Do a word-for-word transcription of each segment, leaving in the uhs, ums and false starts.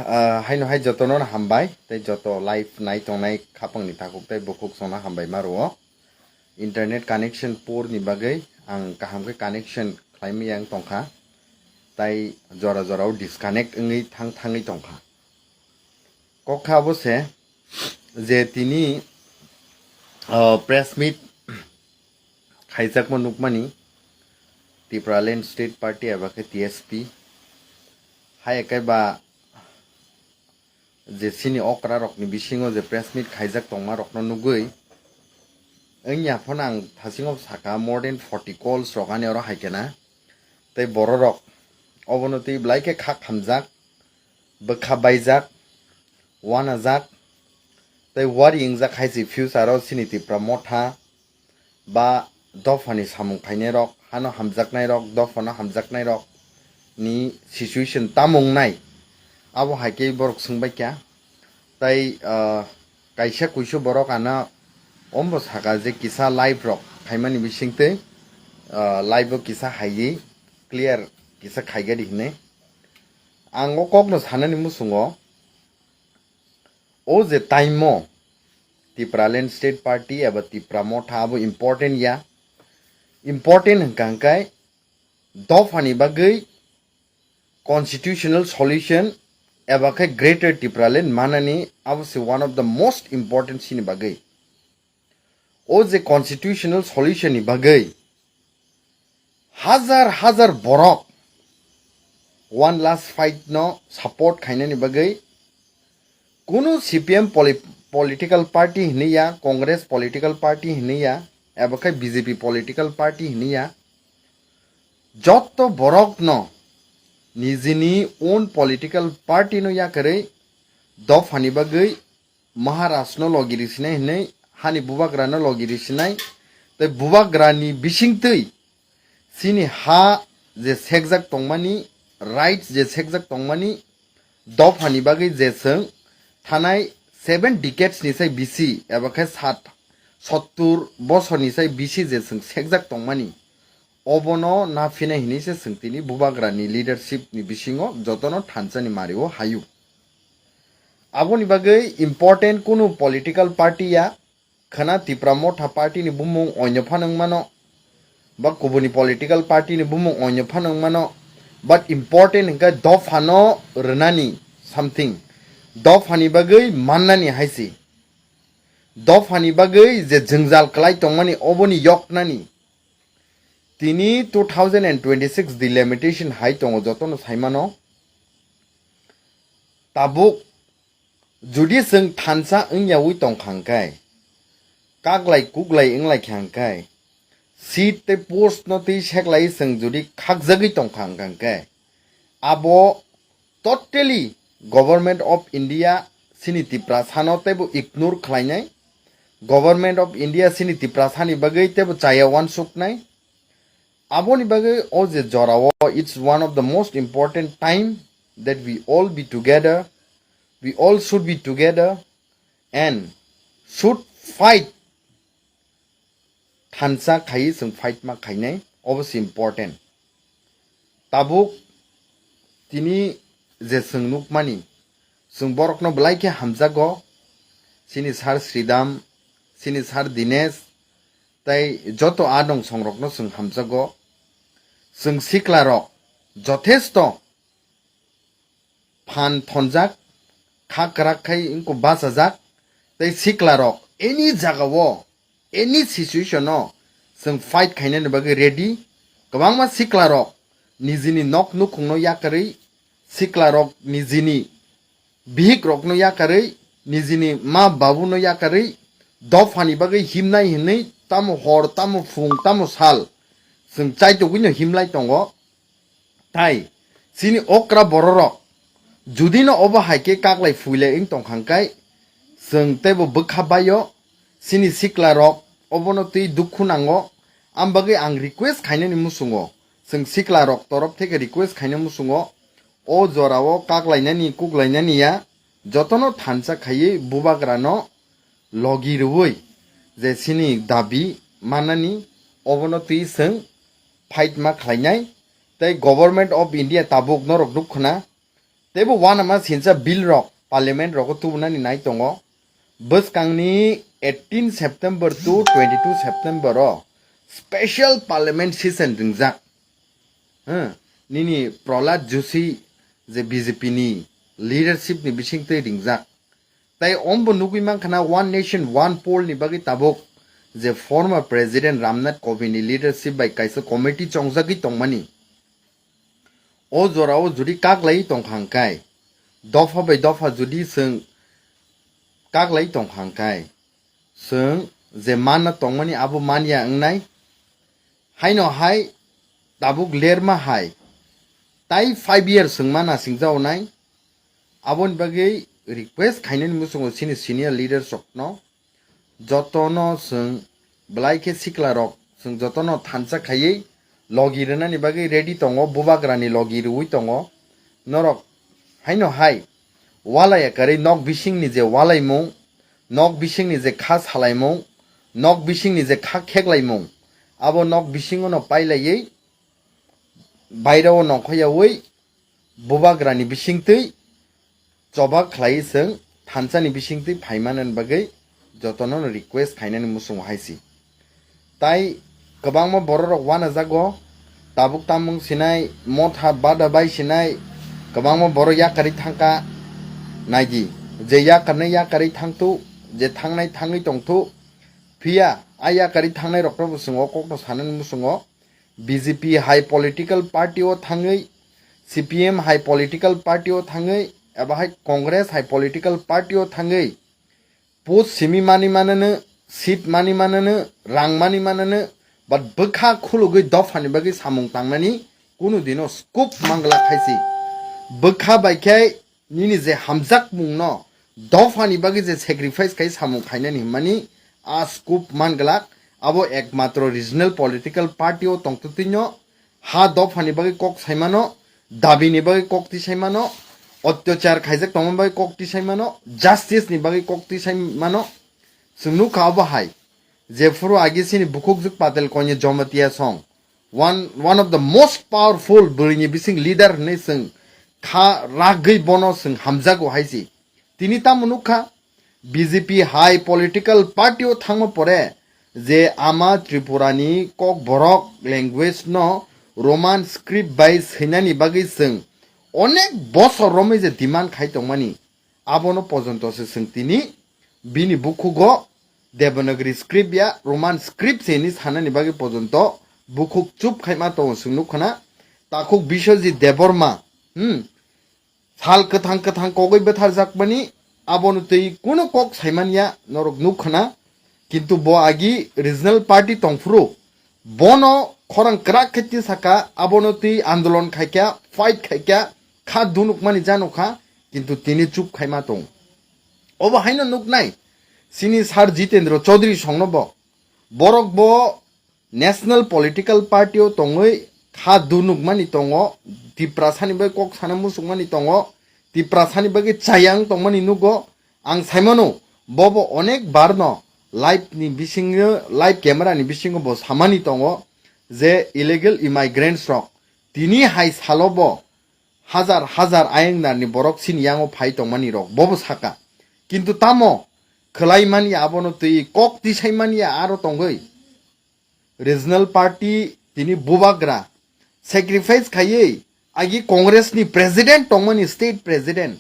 Ah, haino hai jotono hambai, tei joto live nai tongnai khapangni takhuk tei bukhuk songno hambai ma rwo. Internet connection poor ni bagwi ang kaham khe connection khlai maya wng tongkha, tai jora jorao disconnect wngwi thang thangwi tongkha. Kok kha abo se je tini, ah, press meet khaijakma nukmani Tipraland State Party eba khe T S P. Hai khe ba je chini okra rokni bisingo je press meet khaijak tongma rokno nugwi, wngya phano ang thasingo saka more than forty calls rok ani oro hai khe na. Tei bororok obono twi belai khe kha khamjak, bwkha baijak, uanajak, tei wari wngjak hai se future o chini Tipra Motha ba dophani samung khainairok, hano hamjaknairok, dophano hamjaknairok ni situation tamo wngnai, abo hai khe borok swngbaikha. Tai, ah, kaisa kuisu borok ano ombo saka je kisa live rok khaimani bisingtwi, ah, live o kisa haiwi clear kisa khaigadi hinwi. Ang o kokno sanani muchungo, o je time o Tipraland State Party eba Tipra Motha abo important ya. Important hwnkha hwnkhe dophani bagwi constitutional solution eba khe Greater Tipraland manani abo se one of the most important chini bagwi. O je constitutional solution ni bagwi hajar hajar borok one last fight no support khainani bagwi kunu C P M poli-, political party hinwi ya, Congress political party hinwi ya, eba khe B J P political party hinwi ya, jotto borokno nijini own political party no yakarwi dophani bagwi Maharaj no logi risinai hinwi hani bubagra no logi risinai, tei bubagra ni bisingtwi chini ha je sekjak tongmani, rights je sekjak tongmani, dophani bagwi je chwng thanai seven decades ni sai bisi eba khe sat, sottur bosor ni sai bisi je chwng sekjak tongmani, obono na phinai hinwi se chwng tini bubagra ni leadership ni bisingo jotono thansa ni mari o hayu. Aboni bagwi important kunu political party ya, khwna Tipra Motha party ni bumung oino phano wng mano, ba kubuni political party ni bumung oino phano wng mano, but important hwnkhe dophano rwnani something, dophani bagwi mannani hai se, dophani bagwi je jwngjal kwlai tongmani oboni yoknani. Tini two thousand and twenty-six delimitation hai tongo, jotono saimano. Tabuk judi chwng thansa wngyawi tongkha hwnkhe, kaglai kuglai wnglaikha hwnkhe, seat tei post no twi seklai chwng judi khakjagwi tongkha hwnkha hwnkhe, abo totally Government of India chini Tiprasano teibo ignore khlainai, Government of India chini Tiprasani bagwi teibo chaya uansuknai. Aboni bagwi o je jorao, it's one of the most important time that we all be together, we all should be together and should fight. Thansa khaiwi chwng fight ma khainai, obo se important. Tabuk tini je chwng nukmani, chwng borokno belai khe hamjago, chini sir Sridham, chini sir Dinesh, tei joto a nongsong rokno chwng hamjago. Chwng sikla rok jothesto phan thonjak, kha kwrak khai wngkha bachajak, tei sikla rok any jaga o, any situation o chwng fight khainani bagwi ready. Kwbangma sikla rok nijini nok nukhungno yakarwi, sikla rok nijini bihik rokno yakarwi, nijini ma babuno yakarwi, dophani bagwi himnai hinwi tamo hor, tamo phung, tamo sal chwng chaitugwino himlai tongo. Tai chini okra bororok judino obo hai khe kaklai phuilai wng tongkha hwnkhe, chwng teibo bwkha baio, chini sikla rok obono twi dukhu nango. Am bagwi ang request khainani muchungo, chwng sikla rok torof theke request khaina muchungo, o jorao kaklainani kuklainani ya, jotono thansa khaiwi bubagrano logi rwui je chini dabi manani, obono twi chwng fight ma khlainai. Tei Government of India tabuk norok nuk khna, Teibo uanama sinsa bill rok parliament rogo tubunani nai tongo. Bwskangni eighteen September to twenty-two September o special parliament session ringjak. Hmm, nini Prahlad Joshi je B J P ni leadership ni bisingtwi ringjak. Tai ombo nugwi mankha na One Nation One Poll ni bagwi tabuk je former President Ramnath Kovind ni leadership bai kaisa committee chongjagwi tongmani. O jorao jodi kaglai tongkha hwnkhe, dopha bai dopha jodi chwng kaglai tongkha hwnkhe, chwng je manna tongmani abo manya wngnai. Haino hai tabuk lerma hai tai five year chwngma nasingjao nai. Aboni bagwi request khainani muchungo chini senior leaders rokno, jotono chwng belai khe sikla rok chwng jotono thansa khaiwi logi rwnani bagwi ready tongo, bubagrani logi rwui tongo. Norok haino hai walai akarwi nok bisingni je walaimung, nok bisingni je kha salaimung, nok bisingni je kha kheklaimung, abo nok bisingono pailaiwi bairao nongkhoyaui bubagrani bisingtwi choba khlai chwng thansani bisingtwi phaimanani bagwi jotono request khainani muchungo hai si. Tai kwbangma bororok wanajago, tabuk tamung sinai, motha bada bai sinai, kwbangma borok yakarwi thangkha. Naidi, je yakarnai yakarwi thangthu, je thangnai thangwi tongthu, phiya a yakarwi thangnai rokno bo chwng o kokno sanani muchungo. B J P hai political party o thangwi, C P M hai political party o thangwi, eba hai Congress hai political party o thangwi, post simi mani manano, seat mani manano, rang mani manano, but bwkha khulugwi dophani bagwi samung tangnani kunu dino scope mangla khaisi. Bwkha bai khe nini je hamjakmungno dophani bagwi je sacrifice khai samung khainani hwnmani a scope manglak, abo ekmatro regional political party o tongtwtwino ha dophani bagwi kok saimano, dabini bagwi kok tisaimano, otyachar khaijak tongma bagwi kok tisaimano, justice ni bagwi kok tisaimano. Chwng nukha obo hai, jephuru agi chini bukhukjwk Patel Konya Jamatia song, one, one of the most powerful bwrwini bising leader hwnwi chwng kha ragwi bono chwng hamjago hai si. Tini tamo nukha, B J P hai political party o thangma pore je ama Tripura ni Kokborok language no Roman script bai swinani bagwi chwng onek bosor romwi je demand khai tongmani, abono pojonto se chwng tini bini bukhugo Devanagari script ya Roman script se hinwi sanani bagwi pojonto bukhuk chup khaima tongo chwng nukha na. Takhuk Biswajit Debbarma, hmm, sal kwthang kwthang kogwi bwtharjakmani, abono twi kunu kok saimanya norok nukha na. Kintu bo agi regional party tongphuru, bono khorang kwrak khe tisaka, abono twi andolon khaikha, fight khaikha, kha dunukmani janokha, kintu tini chup khaima tong. Obo haino nuknai, chini Sir Jitendra Chaudhary songno bo, borok bo national political party o tongwi kha dunukmani tongo, Tiprasani bai kok sana musukmani tongo, Tiprasani bagwi chayang tongmani nugo. Ang saimano, bobo onek barno live ni bisingo, live camera ni bisingo bo samani tongo je illegal immigrants rok tini hai salo bo hajar hajar ayang narni borok chini yango phai tongmani rok bobo saka. Kintu tamo khwlai manya abono twi kok tisai manya aro tongwi regional party tini bubagra sacrifice khaiwi agi Congress ni president tongmani state president,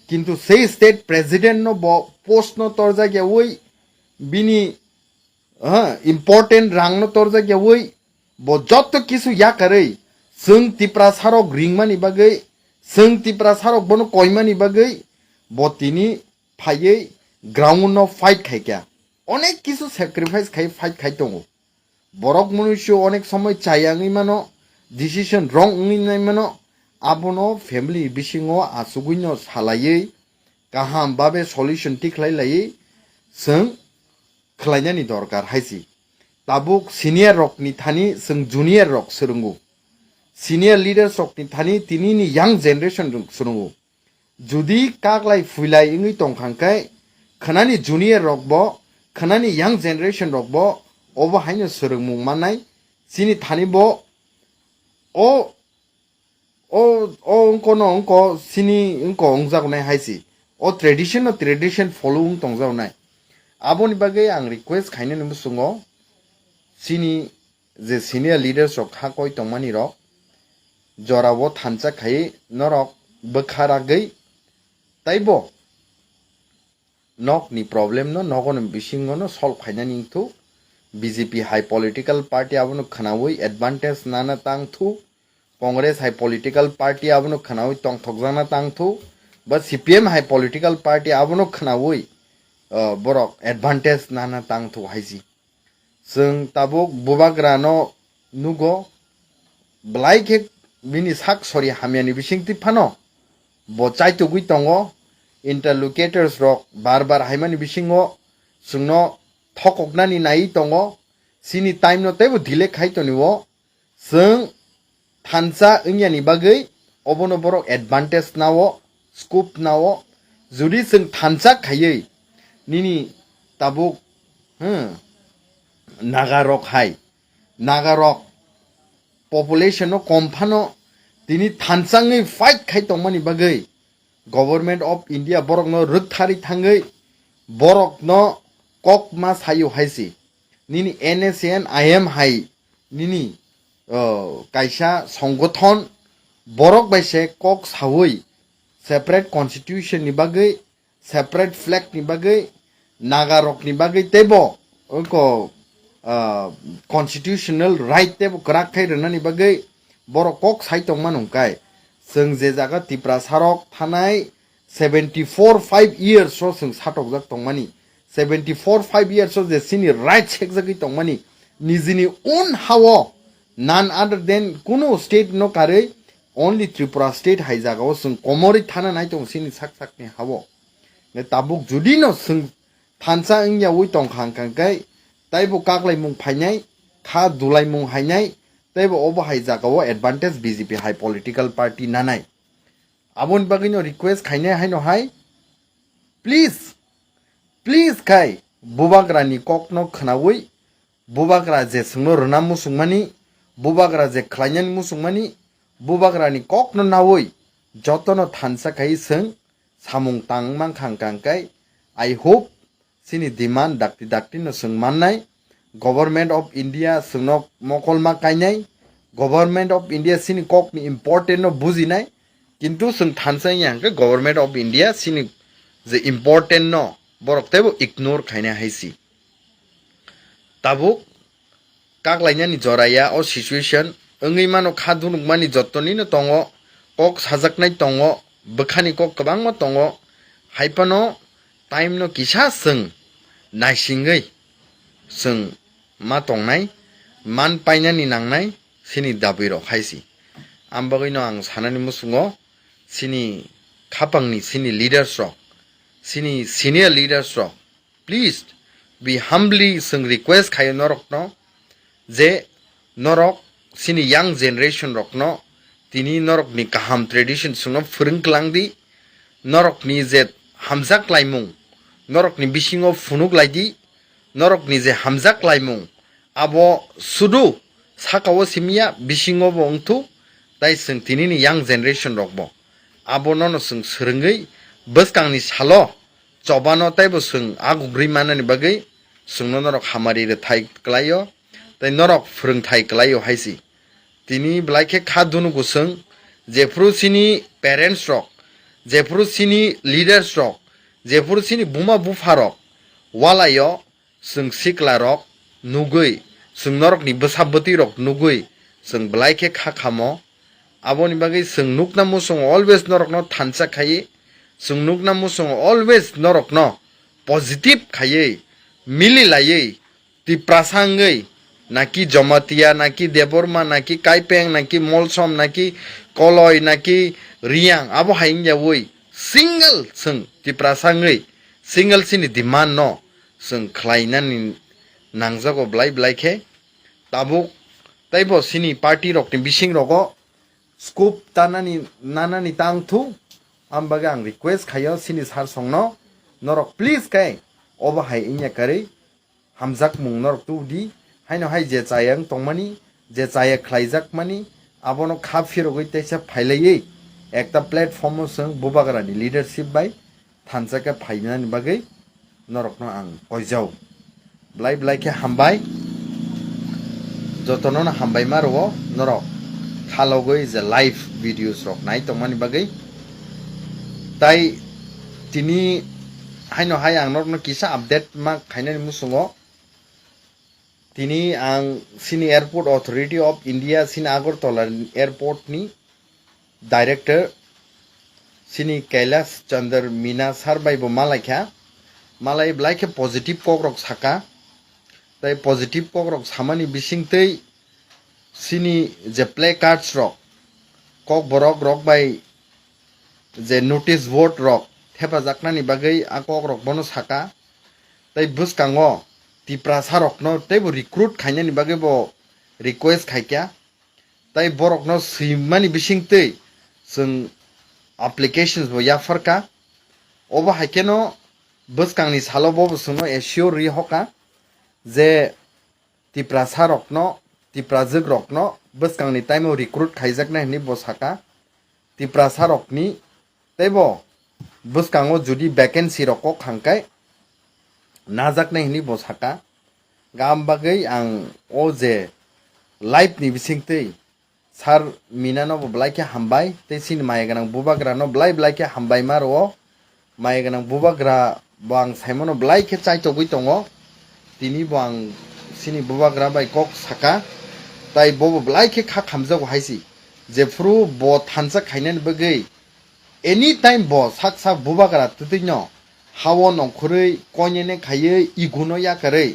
kintu sei state president no bo post no torjak yawi bini, ha, important rang no torjak yawi bo jotto kisu yakarwi chwng Tiprasa rok ringmani bagwi, chwng Tiprasa rok bono koimani bagwi bo tini phaiwi ground no fight khaikha, onek kisu sacrifice khai fight khai tongo. Borok munuisu onek somoi chayangwi mano, decision wrong wngwi nai mano, abono family bisingo asugwino salaiwi kaham babe solution tikhlai laiwi chwng khlainani dorkar hai si. Tabuk senior rokni thani chwng junior rok swrwngo, senior leaders rokni thani tinini young generation rok swrwngo. Jodi kaklai phuilai wngwi tongkha hwnkhe, khwnani junior rok bo, khwnani young generation rok bo obo haino swrwngmung mannai. Chini thani bo o o, o wngko no wngko sini wngko wngjagonai hai si. O tradition no tradition follow wng tongjagonai. Aboni bagwi ang request khainani muchungo sini je senior leaders rok kha koi tongmani rok jorao thansa khai norok bwkha ragwi taibo nokni problem no nogo ni bisingo no solve khainani wngthu. B J P hai political party abono khwnawi advantage nana tangthu. Congress hai political party abono khwnawi tongthokjakna tangthu. Ba C P M hai political party abono khwnawi, uh, borok advantage nana tangthu hai si. Chwng tabuk bubagrano nugo, belai khe bini sak sori hamyani bisingtwi phano bo chaitugwi tongo. Interlocutors rok bar bar haimani bisingo chwngno thokoknani naiwi tongo. Chini time no teibo delay khai tonio. Chwng thansa wngyani bagwi obono borok advantage nao, scope nao. Jodi chwng thansa khaiwi nini tabuk, hmm, Naga rok hai, Naga rok population no kom phano tini thansa wngwi fight khai tongmani bagwi Government of India borokno rwktharwi thangwi borokno kok ma sayo hai si. Nini N S C N I M hai nini, oh, kaisa songgothon borok bai se kok sawi separate constitution ni bagwi, separate flag ni bagwi, Naga rok ni bagwi teibo oko, ah, constitutional right teibo kwrak khai rwnani bagwi borok kok sai tongmano hwnkhe chwng je jaga Tiprasa rok thanai seventy four five years o chwng satokjak tongmani, seventy four five years o je chini right sekjagwi tongmani, nijini own hao, none other than kunu state no karwi, only Tripura state hai jaga o chwng komorwi thana nai tongo chini sak sakni hao. Tabuk jodi no chwng thansa wngya wi tongkha hwnkha khe taibo kaklaimung phainai, kha dulaimung hainai, teibo obo hai jaga o advantage B J P hai political party nanai. Aboni bagwi no request khainai haino hai, please, please khai bubagrani kokno khwnawi, bubagra je chwngno rwna muchungmani, bubagra je khlainani muchungmani, bubagrani kokno nawi jotono thansa khai chwng samung tang mankha hwnkha khe, I hope chini demand dakti dakti no chwng mannai. Government of India chwngno mokolma kainai. Government of India chini kokni important no bujinai. Kintu chwng thansa wngya hwnkhe Government of India chini je important no borok teibo ignore khainai hai si. Tabuk kaklainani jora ya o situation wngwi mano, kha dunukmani jottonino tongo, kok sajaknai tongo, bwkhani kok kwbangma tongo, hai phano time no kisa chwng naisingwi chwng ma tongnai, man painani nangnai chini dabi rok hai si. Am bagwi no ang sanani muchungo chini khapangni chini leaders rok, chini senior leaders rok, please be humbly chwng request khayo norokno je norok chini young generation rokno tini norokni kaham tradition chwngno phwrwng kwlang di, norokni je hamjak laimung norokni bisingo phunuk lai di, norokni je hamjak laimung abo sudu sakao simiya bisingo bo wngthu, tai chwng tinini young generation rokbo abo nono chwng swrwngwi bwskangni salo chobano teibo chwng a gugri manani bagwi chwngno norok hamari rwthai kwlaio tei norok phwrwngthai kwlaio hai si. Tini belai khe kha dunugo chwng, jephuru chini parents rok, jephuru chini leaders rok, jephuru chini buma bupha rok walaio chwng sikla rok nugwi, chwng norokni bwsa bwtwi rok nugwi chwng belai khe kha khamo. Aboni bagwi chwng nukna muchungo always norokno thansa khai, chwng nukna muchungo always norokno positive khaiwi, mili laiwi, Tiprasa wngwi, naki Jamatia, naki Debbarma, naki Kaipeng, naki Molsom, naki Koloi, naki Riyang, abo hai wngya wi single chwng Tiprasa wngwi single chini demand no chwng khlainani nangjago belai belai khe. Tabuk teibo chini party rokni bising rogo scope tanani nanani tangthu. Am bagwi ang request khayo chini sir songno, norok please khe obo hai wngya karwi hamjakmung norok tubudi, haino hai je chaya wng tongmani, je chaya khlaijakmani, abono kha phirogwi teisa phailaiwi ekta platform o chwng bubagrani leadership bai thansa khe phainani bagwi norokno ang koijao. Belai belai khe hambai, jotono no hambai ma rwo norok khalogwi je live videos rok nai tongmani bagwi. Tai tini haino hai ang norokno kisa update ma khainani muchungo. Tini ang sini Airport Authority of India sini Agartala airport ni director sini Kailash Chandra Meena sir bai bo malaikha, malai belai khe positive kok rok saka, tai positive kok rok samani bisingtwi sini je placards rok kok borok rok bai je notice board rok thepajaknani bagwi a kok rok bono saka, tai bwskango Tiprasa rokno teibo recruit khainani bagwi bo request khaikha. Tai borokno swimani bisingtwi chwng applications bo yapharkha. Obo hai kheno bwskangni salo bo chwngno assure rwi hoka je Tiprasa rokno, Tiprajwk rokno bwskangni time o recruit khaijaknai hwnwi bo saka. Tiprasa rokni teibo bwskango jodi vacancy rok kok khangkhe najaknai hwnwi bo saka. Gam bagwi ang o je live ni bisingtwi Sir Mina no bo belai khe hambai, tei chini maya gwnang bubagra no belai belai khe hambai ma rwo. Maya gwnang bubagra bo ang saimano belai khe chaitogwi tongo. Tini bo ang chini bubagra bai kok saka, tai bo bo belai khe kha khamjago hai si. Jephru bo thansa khainani bagwi anytime bo sak sak bubagra twtwino hao nongkhorwi koinene khaiwi iguno yakarwi